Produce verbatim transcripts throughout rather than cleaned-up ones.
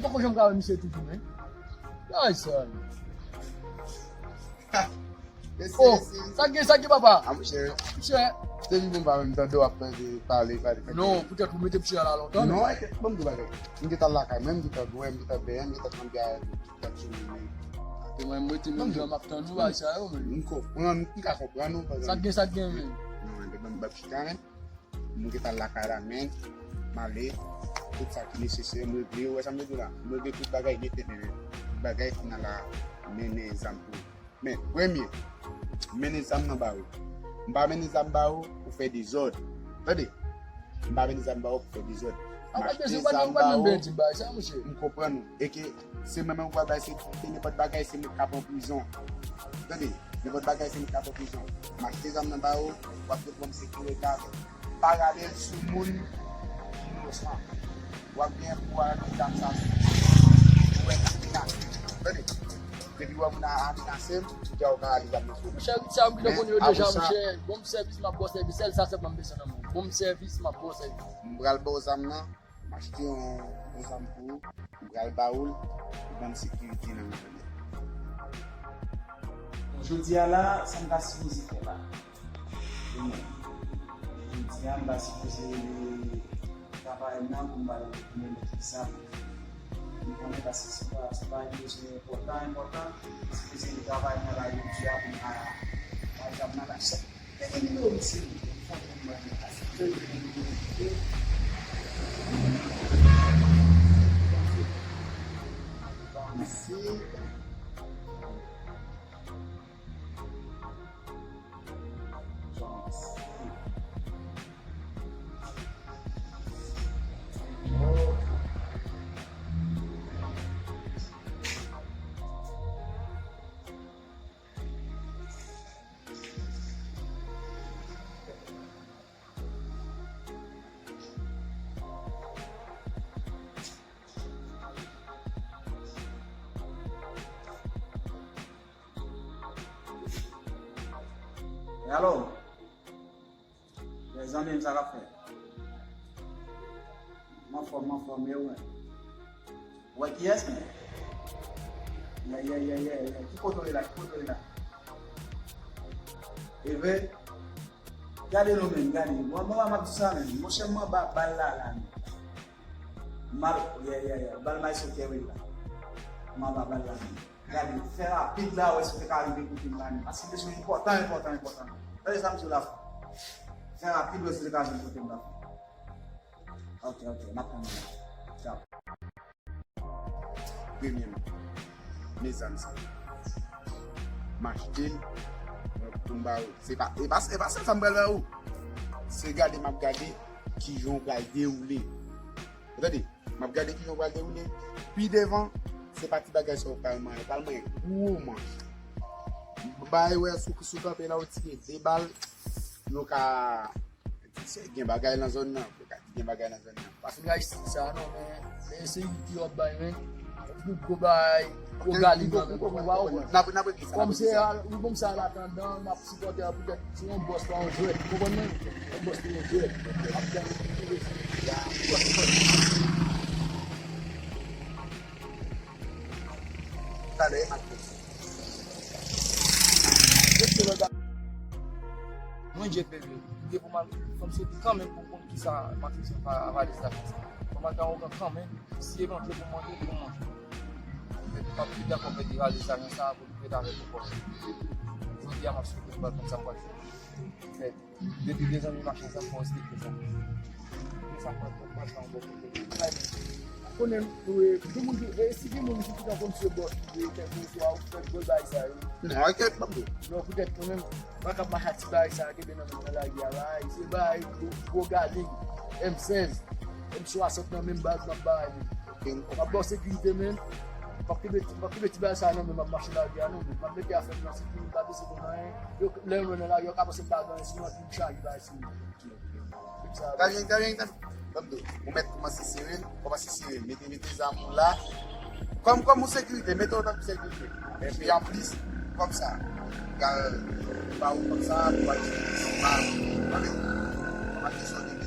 Poko janm ka wè misye toujou, men. Ay, sa. Oh, sa gen, sa gen, papa? Ah, monchè. Monchè. Se vin pou m pa menm tande w ap pale, pale, pale. Non, poutèt ou mete misye la lontan, non, men. Ban m di w bagay. M te t al lakay mwen, m te t al bwè, m te t al benyen, m te t al pran byè, m te t al sou mwen. Mwen, m rete menm jan m ap tann ou, bagay sa yo, men. M konprann, m ka konprann ou, paske sa gen, sa gen, men. Non, men, ban m, ban m chita, men. M rete al lakay la, men m ale, tout sa ki nesesè, m regle, ou wè sa m vle di w la? M regle tout bagay nèt, nèt, nèt, nèt. Tout bagay, kounye a la, mennen zam pou ou. Men, premye, mennen zam nan ba ou. M pa mennen zam ba ou pou fè dezòd. Tande? M pa mennen zam ba ou pou fè dezòd. M achte zam ba ou. M konprann ou. E ke se mwen menm ou pral bay sekirite, nenpòt bagay, se mwen k ap an prizon. Tande? Nenpòt bagay, se mwen k ap an prizon. M achte zam nan ba ou, w ap gen pwoblèm sekirite avè paralèl sou moun ki inosan. W ap gen pou al nan zam sa sou ou. Ou wè, tande? Depi w wè moun a amenase m, ou di a ou ka ale zam nan sou ou. Monchè, sa m byen konnen yo deja, monchè. Bon sèvis, m ap ba w sèvis. Sèl sa sèlman m bezwen nan men w. Bon sèvis, m ap ba w sèvis. M pral ba w zam nan, m achte yon, yon zam pou ou, m pral ba ou l, pou ban m sekirite nan men w. Jodi a la, sa m ta sipoze fè la? Jodi a, m ta sipoze travay nan pou m al remèt li sa. M konnen paske se pa, se pa yon bezwen enpòtan, enpòtan. Se bezwen travay nan la jodi a pou m pa, pa janm nan la chèn. Gen nimewo misye, fò pou m mande paske. Bon, si. E alò? Mezanmi, sa k ap fèt? M anfòm, m anfòm, e ou menm? Ou wè kiyès, men? Yè, yè, yè, yè, yè. Ki kote w ye la? Ki kote w ye la? E vre? Gade nou menm, gade. Mwen, mwen, m ap di sa menm. Monchè, m anba bal la, la, menm. M al, yè, yè, yè. Bal may sotè, wi, la. M anba bal la, menm. Gade, fè rapid la, wè si w te ka rive kote m la, menm. Paske kesyon enpòtan, enpòtan, enpòtan. Tande sa m di w la. Fè rapid, wè si w te ka rive kote m la. Ok, ok, m ap tann ou la. Tchaw. Premyèman, mezanmi sa. M achte l, mwen pou m ba ou. Se pa, e pa, e pa sèl sa m pral ba ou. Se gade m ap gade kijan w pral dewoule. Ou tande? M ap gade kijan w pral dewoule. Pi devan, se pa ti bagay sa w pral manyen. W pral manyen gwo manch. M bay wè sou, sou kanpe la, w tire de bal. Nou ka di se gen bagay nan zòn nan. Gen bagay nan zòn nan. Paske gen Ayisyen sa non, men, men se rit yo ap bay, men. Tout gwo bagay, gwo gali nan men. Ou pa konprann? N ap, n ap regle sa, n ap regle sa. Kòm se al, ou kòm se al atandan, m ap sipòte a poutèt se yon bòs pa yon jwèt. Ou konprann mwen? Yon bòs pa yon jwèt. Ap tann. Talè, ap tann. Mwen, Jeff Bellevue, m te pou m al, fò m soti kanmenm pou m konn kisa Max Wilson fè a valiz la konsa. Fò m al nan Okan kanmenm, si e manje pou manje, pou manje. Men m p ap pi dakò pèdi valiz la konsa pou m ret avèk ou kòm. Jodi a, m ap soti m pral konn sa m pral fè. Depi de zanmi machann sa, fò w respekte sa. Gen sa k pral, pral, pral fè yon bò kote. Konnen, wi, gen moun ki, e si gen moun ki gentan konn se bòs li ye, kèlkeswa ou fè gwo bagay sa yo. Non, enkyèt, m ap di w. Non, poutèt mwen menm, m pa kab mache ak ti bagay sa yo, kenbe nan men m nan lari a la, se bagay gwo, gwo gali, M sèz, M swasant nan menm baz m ap bay li. M ap ba w sekirite, men m p ap kenbe, m p ap kenbe ti bagay sa yo nan men m ap mache lari a, non, men m ap mete afè m nan sekirite, m pa bezwen konn anyen. Yo, lè yo wè nan lari a, yo ka panse m pa gen anyen sou mwen, epi m chaje bagay sou mwen. Trè byen, trè byen, trè byen. Ou mèt kòmanse sere l, kòmanse sere l. Mete, mete zam ou la. Kòm, kòm yon sekirite, mete w tankou sekirite. Epi anplis, kòm sa, pral ba ou kòm sa, pou al jwenn sa, pa vle, pa vle kesyon de li.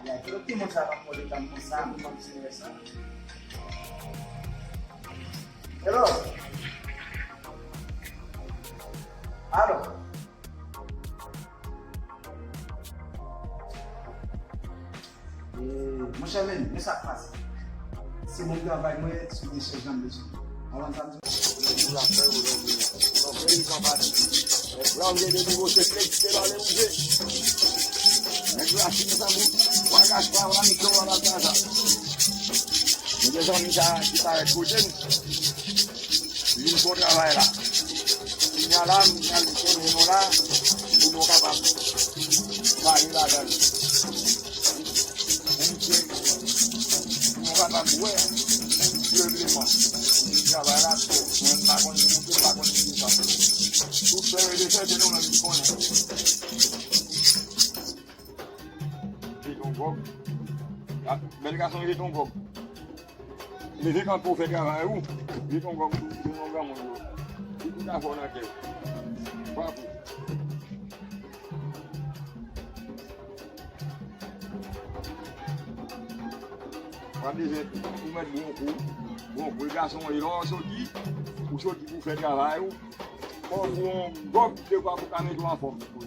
ayayay. Ki lòt timoun sa k ap mòde tann konsa, m kontinye sa. Hello. Alo. Eh, monchè, men, men sa k pase. Se menm travay mwen sou de chèz janm de sou. Avan sa m di. Nèg la fè yo, nèg la fè yo, pa pati. Nèg la, ou gen de nivo, se flex, se la, le ouvè. Nèg la, si nou tankou, bagaj pa, pa, mitan, pa, pa, sa. Nou gen zanmi sa ki parèt kote m. Li vin fè yon travay la. Kounye a la, m pral konnen nou la, pou nou kapab pale ladan l. Pou misye, pou nou kapab wè, sensibleman. Travay la, mwen, m pa konn moute, m pa konn moute sa. Tout sa yo te fè, se nou menm ki konnen. Jeton gòg. Bèl gason, jeton gòg. Leve kanpe w fè travay ou. Jeton gòg, jeton granmoun yo. Li tout afè w nan kè w. Bravo. W ap bezwen ou mèt bon kou. Bon kou, gason, e lè w soti, ou soti pou fè travay ou. Fò w pran yon gòg de kwa pou ka mete w anfòm. Wi.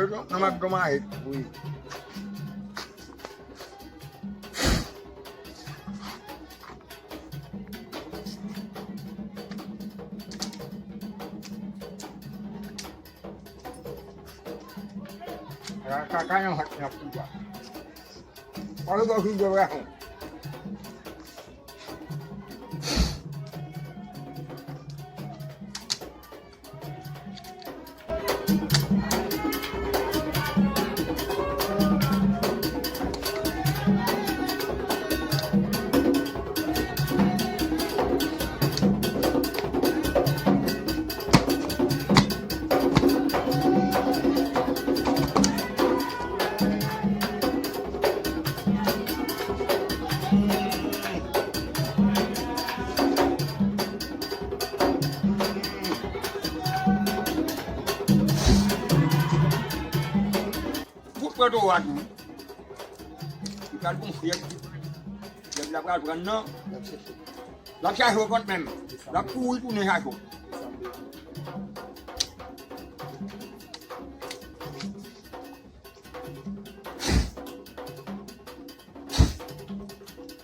yo, non? Nan mak granmayèt. Wi. Ka, ka, ka yon hot nan kou a. Wale gòj kou gòj la. Kote w a tou. Li pral gonfle, yèb la pral pran nan. L ap chache w kont menm. L ap kouri tounen chache w.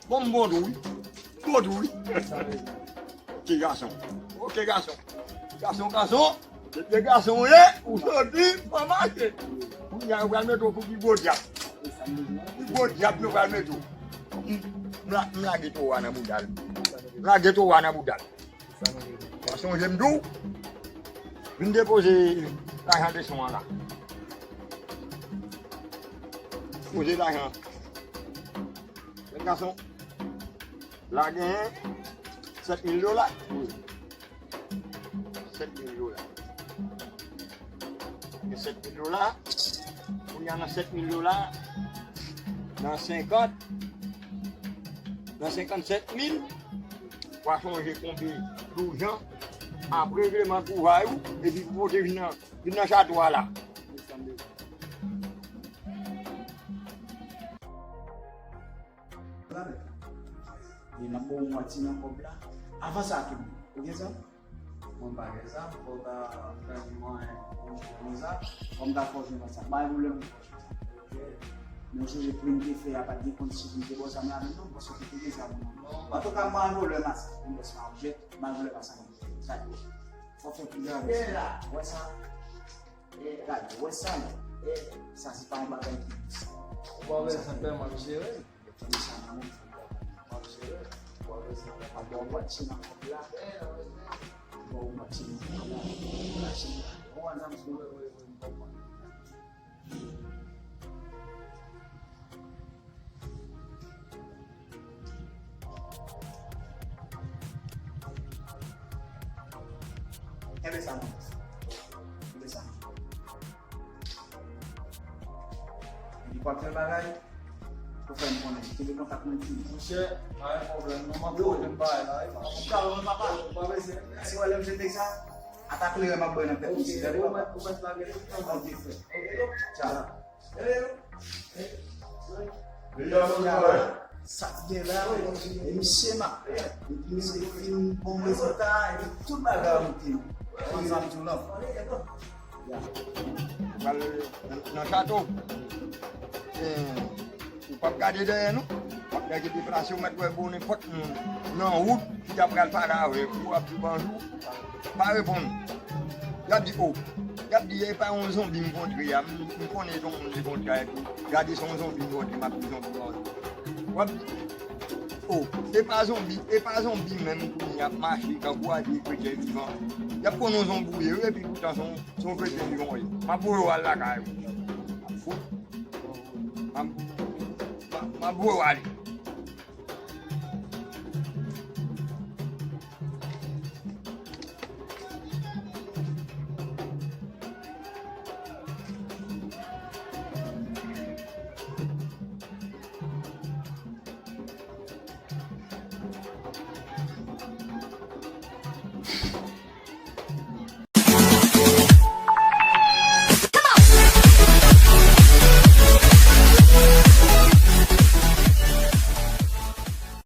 Bon, m bon tou wi. M bon tou wi. Ok, gason. Ok, gason. Gason, gason. Depi gason w ye, ou soti, pa mache. Kounye a, yo pral mete w pou pi gwo dyab. Pi gwo dyab, yo pral mete w. M, m la-, m lage towo a nan bouda l. M lage towo a nan bouda l. Pa sonje m di w, vin depoze lajan leson an la. Poze lajan. Jèn gason, la genyen sèt mil dola. Wi. Sèt mil dola. Gen sèt mil dola. Kounye a nan sèt mil dola, nan senkant, nan senkannsèt mil, w a sonje konte douz an ap regleman kouvay ou, epi pou pote vin nan, vin nan chato a la. E n ap ba w mwatil nan kòb la. Avan sa, Kevin, ou gen zam? Mwen pa gen zam, fò w ta fè mwen yon zam. Fò m ta fè w jwenn zam. Pa gen pwoblèm. Men w sonje pri m te fè a, pa t gen kont si m te ba w zam la menm non, paske w te gen zam. Antouka, pa gen pwoblèm a sa. Yon bòs pa objè, pa gen pwoblèm a sa non. Sa yo. Fò w fè pli gade. Wè sa? Gade, wè sa non. Sa se pa yon bagay ki dis. Ou pa bezwen pè, m ap jere. Fè m sa nan men. M ap jere. Ou pa bezwen pè. M ap ba w mwatil nan kòb la. M ap ba w mwatil nan kòb la. Mwatil nan kòb la. Ou wè zam sou mwen. Kenbe sa non. Kenbe sa non. Epi w ap fè bagay, pou fè m konnen. Kenbe kontak mwen ti. Monchè, pa gen pwoblèm non, m ap fè w jwenn bagay la. Ou kalm, papa. Ou pa bezwen. Si w wè lè m jete sa, atake lè m ap bay nan tèt misye, tande papa. Ou mèt lage tout tan. Ok, frè. Tcha. Sa k gen la, e misye m ap, epi misye fin bon rezilta, epi tout bagay an moute. Konn sa m di w lan. Pral nan, nan chato. Eh, ou p ap gade dèyè nou. W ap gade deplase, ou mèt wè bon nenpòt moun nan wout ki ta pral pale avèk ou, w ap di bonjou. Pa reponn. Y ap di, o. Y ap di, e pa yon zonbi m kontre a. M, m konnen se yon moun li kontre a epi. Gade se yon zonbi m kontre, m ap di zonbi m kontre. W ap di, o, e pa zonbi, e pa zonbi menm kounye a ap mache, k ap kwaze kretyen vivan. Y ap konnen yon zonbi ou ye, wi, epi poutan se yon, se yon kretyen vivan ou ye. M ap voye w al lakay ou. M ap fout. M ap, m ap, m ap voye w ale.